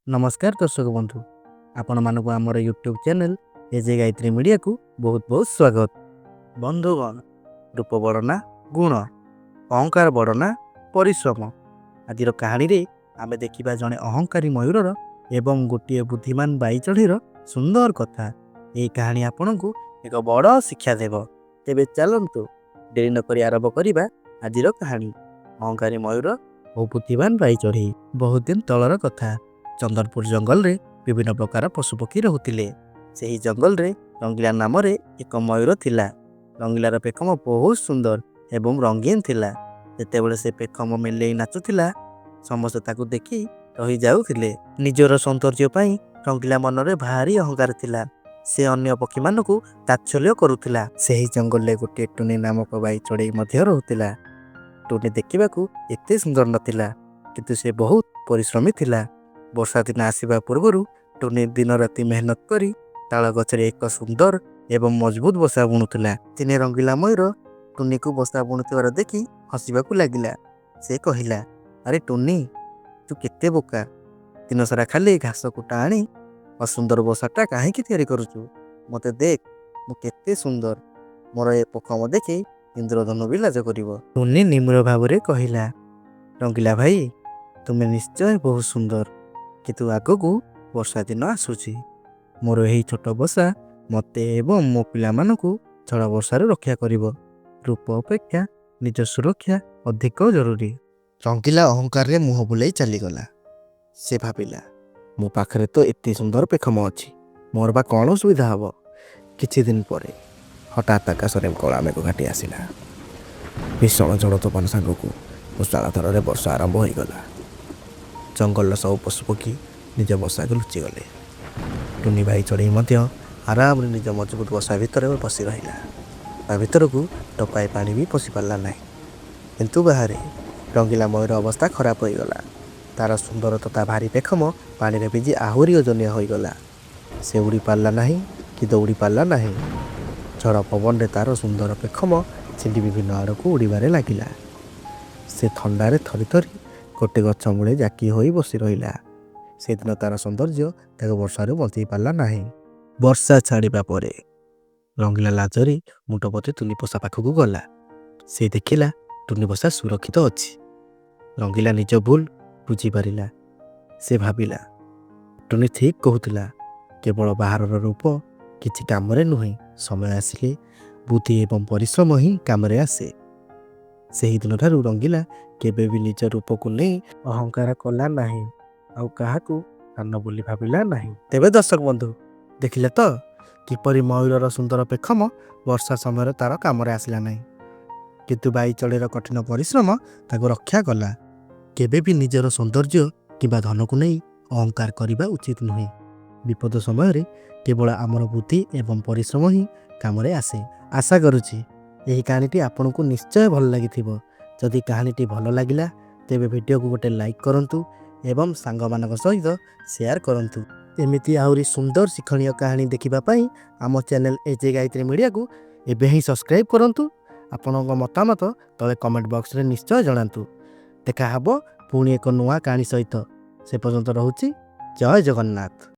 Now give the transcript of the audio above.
ନମସ୍କାର ଦର୍ଶକ ବନ୍ଧୁ, ଆପଣମାନଙ୍କୁ ଆମର ୟୁଟ୍ୟୁବ୍ ଚ୍ୟାନେଲ୍ ଏଜେ ଗାୟତ୍ରୀ ମିଡ଼ିଆକୁ ବହୁତ ବହୁତ ସ୍ୱାଗତ। ବନ୍ଧୁଗଣ, ରୂପ ବଡ଼ ନା ଗୁଣ, ଅହଙ୍କାର ବଡ଼ ନା ପରିଶ୍ରମ? ଆଜିର କାହାଣୀରେ ଆମେ ଦେଖିବା ଜଣେ ଅହଙ୍କାରୀ ମୟୂରର ଏବଂ ଗୋଟିଏ ବୁଦ୍ଧିମାନ ବାଇ ଚଢ଼େଇର ସୁନ୍ଦର କଥା। ଏହି କାହାଣୀ ଆପଣଙ୍କୁ ଏକ ବଡ଼ ଶିକ୍ଷା ଦେବ। ତେବେ ଚାଲନ୍ତୁ, ଡେରି ନକରି ଆରମ୍ଭ କରିବା ଆଜିର କାହାଣୀ, ଅହଙ୍କାରୀ ମୟୂର ଓ ବୁଦ୍ଧିମାନ ବାଇ ଚଢ଼େଇ। ବହୁତ ଦିନ ତଳର କଥା। ଚନ୍ଦନପୁର ଜଙ୍ଗଲରେ ବିଭିନ୍ନ ପ୍ରକାର ପଶୁପକ୍ଷୀ ରହୁଥିଲେ। ସେହି ଜଙ୍ଗଲରେ ରଙ୍ଗିଲା ନାମରେ ଏକ ମୟୂର ଥିଲା। ରଙ୍ଗିଲାର ପେଖମ ବହୁତ ସୁନ୍ଦର ଏବଂ ରଙ୍ଗୀନ ଥିଲା। ଯେତେବେଳେ ସେ ପେଖମ ମେଲେଇ ନାଚୁଥିଲା, ସମସ୍ତେ ତାକୁ ଦେଖି ରହିଯାଉଥିଲେ। ନିଜର ସୌନ୍ଦର୍ଯ୍ୟ ପାଇଁ ରଙ୍ଗିଲା ମନରେ ଭାରି ଅହଙ୍କାର ଥିଲା। ସେ ଅନ୍ୟ ପକ୍ଷୀମାନଙ୍କୁ ତାଚ୍ଛଲ୍ୟ କରୁଥିଲା। ସେହି ଜଙ୍ଗଲରେ ଗୋଟିଏ ଟୁନି ନାମକ ବାଇ ଚଢ଼େଇ ମଧ୍ୟ ରହୁଥିଲା। ଟୁନି ଦେଖିବାକୁ ଏତେ ସୁନ୍ଦର ନଥିଲା, କିନ୍ତୁ ସେ ବହୁତ ପରିଶ୍ରମୀ ଥିଲା। ବର୍ଷା ଦିନ ଆସିବା ପୂର୍ବରୁ ଟୁନି ଦିନରାତି ମେହନତ କରି ତାଳ ଗଛରେ ଏକ ସୁନ୍ଦର ଏବଂ ମଜବୁତ ବସା ବୁଣୁଥିଲା। ଦିନେ ରଙ୍ଗିଲା ମୟୂର ଟୁନିକୁ ବସା ବୁଣୁଥିବାର ଦେଖି ହସିବାକୁ ଲାଗିଲା। ସେ କହିଲା, "ଆରେ ଟୁନି, ତୁ କେତେ ବୋକା! ଦିନସାରା ଖାଲି ଘାସ କୁଟା ଆଣି ଅସୁନ୍ଦର ବସାଟା କାହିଁକି ତିଆରି କରୁଛୁ? ମୋତେ ଦେଖ, ମୁଁ କେତେ ସୁନ୍ଦର! ମୋର ଏ ପଖମ ଦେଖି ଇନ୍ଦ୍ରଧନୁ ବି ଲାଜ କରିବ।" ଟୁନି ନିମ୍ର ଭାବରେ କହିଲା, "ରଙ୍ଗିଲା ଭାଇ, ତୁମେ ନିଶ୍ଚୟ ବହୁତ ସୁନ୍ଦର, କିନ୍ତୁ ଆଗକୁ ବର୍ଷା ଦିନ ଆସୁଛି। ମୋର ଏହି ଛୋଟ ବସା ମୋତେ ଏବଂ ମୋ ପିଲାମାନଙ୍କୁ ଝଡ଼ ବର୍ଷାରୁ ରକ୍ଷା କରିବ। ରୂପ ଅପେକ୍ଷା ନିଜ ସୁରକ୍ଷା ଅଧିକ ଜରୁରୀ।" ରଙ୍ଗିଲା ଅହଙ୍କାରରେ ମୁହଁ ବୁଲାଇ ଚାଲିଗଲା। ସେ ଭାବିଲା, ମୋ ପାଖରେ ତ ଏତେ ସୁନ୍ଦର ପେଖମ ଅଛି, ମୋର ବା କ'ଣ ଅସୁବିଧା ହେବ? କିଛି ଦିନ ପରେ ହଠାତ୍ ଆକାଶରେ କଳା ମେଘ ଘାଟି ଆସିଲା। ଭୀଷଣ ଝଡ଼ ତୋଫାନ ସାଙ୍ଗକୁ ମୂଷଳାଧାରରେ ବର୍ଷା ଆରମ୍ଭ ହୋଇଗଲା। ଜଙ୍ଗଲର ସବୁ ପଶୁପକ୍ଷୀ ନିଜ ବସାକୁ ଲୁଚିଗଲେ। ଟୁନି ବାଇ ଚଢ଼େଇ ମଧ୍ୟ ଆରାମରେ ନିଜ ମଜବୁତ ବସା ଭିତରେ ବସି ରହିଲା। ତା ଭିତରକୁ ଟୋପାଏ ପାଣି ବି ପଶି ପାରିଲା ନାହିଁ। କିନ୍ତୁ ବାହାରେ ରଙ୍ଗିଲା ମୟୂର ଅବସ୍ଥା ଖରାପ ହୋଇଗଲା। ତାର ସୁନ୍ଦର ତଥା ଭାରି ପେଖମ ପାଣିରେ ଭିଜି ଆହୁରି ଓଜନିଆ ହୋଇଗଲା। ସେ ଉଡ଼ି ପାରିଲା ନାହିଁ କି ଦୌଡ଼ି ପାରିଲା ନାହିଁ। ଝଡ଼ ପବନରେ ତାର ସୁନ୍ଦର ପେଖମ ଛିଣ୍ଡି ବିଭିନ୍ନ ଆଡ଼କୁ ଉଡ଼ିବାରେ ଲାଗିଲା। ସେ ଥଣ୍ଡାରେ ଥରି ଥରି ଗୋଟେ ଗଛ ମୂଳେ ଜାକି ହୋଇ ବସି ରହିଲା। ସେଦିନ ତାର ସୌନ୍ଦର୍ଯ୍ୟ ତାକୁ ବର୍ଷାରୁ ବଞ୍ଚେଇ ପାରିଲା ନାହିଁ। ବର୍ଷା ଛାଡ଼ିବା ପରେ ରଙ୍ଗିଲା ଲାଜରେ ମୁଣ୍ଡ ପୋତି ଟୁନି ବସା ପାଖକୁ ଗଲା। ସେ ଦେଖିଲା, ଟୁନି ବସା ସୁରକ୍ଷିତ ଅଛି। ରଙ୍ଗିଲା ନିଜ ଭୁଲ ବୁଝିପାରିଲା। ସେ ଭାବିଲା, ଟୁନି ଠିକ୍ କହୁଥିଲା। କେବଳ ବାହାରର ରୂପ କିଛି କାମରେ ନୁହେଁ। ସମୟ ଆସିଲେ ବୁଦ୍ଧି ଏବଂ ପରିଶ୍ରମ ହିଁ କାମରେ ଆସେ। ସେହି ଦିନଠାରୁ ରଙ୍ଗିଲା କେବେ ବି ନିଜ ରୂପକୁ ନେଇ ଅହଙ୍କାର କଲା ନାହିଁ, ଆଉ କାହାକୁ ସାନ ବୋଲି ଭାବିଲା ନାହିଁ। ତେବେ ଦର୍ଶକ ବନ୍ଧୁ, ଦେଖିଲେ ତ କିପରି ମୟୂରର ସୁନ୍ଦର ପେଖମ ବର୍ଷା ସମୟରେ ତାର କାମରେ ଆସିଲା ନାହିଁ, କିନ୍ତୁ ବାଇ ଚଢ଼େଇର କଠିନ ପରିଶ୍ରମ ତାକୁ ରକ୍ଷା କଲା। କେବେ ବି ନିଜର ସୌନ୍ଦର୍ଯ୍ୟ କିମ୍ବା ଧନକୁ ନେଇ ଅହଙ୍କାର କରିବା ଉଚିତ ନୁହେଁ। ବିପଦ ସମୟରେ କେବଳ ଆମର ବୁଦ୍ଧି ଏବଂ ପରିଶ୍ରମ ହିଁ କାମରେ ଆସେ। ଆଶା କରୁଛି ଏହି କାହାଣୀଟି ଆପଣଙ୍କୁ ନିଶ୍ଚୟ ଭଲ ଲାଗିଥିବ। ଯଦି କାହାଣୀଟି ଭଲ ଲାଗିଲା, ତେବେ ଭିଡ଼ିଓକୁ ଗୋଟେ ଲାଇକ୍ କରନ୍ତୁ ଏବଂ ସାଙ୍ଗମାନଙ୍କ ସହିତ ସେୟାର କରନ୍ତୁ। ଏମିତି ଆହୁରି ସୁନ୍ଦର ଶିକ୍ଷଣୀୟ କାହାଣୀ ଦେଖିବା ପାଇଁ ଆମ ଚ୍ୟାନେଲ୍ ଏଜେ ଗାୟତ୍ରୀ ମିଡ଼ିଆକୁ ଏବେ ହିଁ ସବସ୍କ୍ରାଇବ୍ କରନ୍ତୁ। ଆପଣଙ୍କ ମତାମତ ତଳେ କମେଣ୍ଟ ବକ୍ସରେ ନିଶ୍ଚୟ ଜଣାନ୍ତୁ। ଦେଖା ହେବ ପୁଣି ଏକ ନୂଆ କାହାଣୀ ସହିତ। ସେ ପର୍ଯ୍ୟନ୍ତ ରହୁଛି। ଜୟ ଜଗନ୍ନାଥ।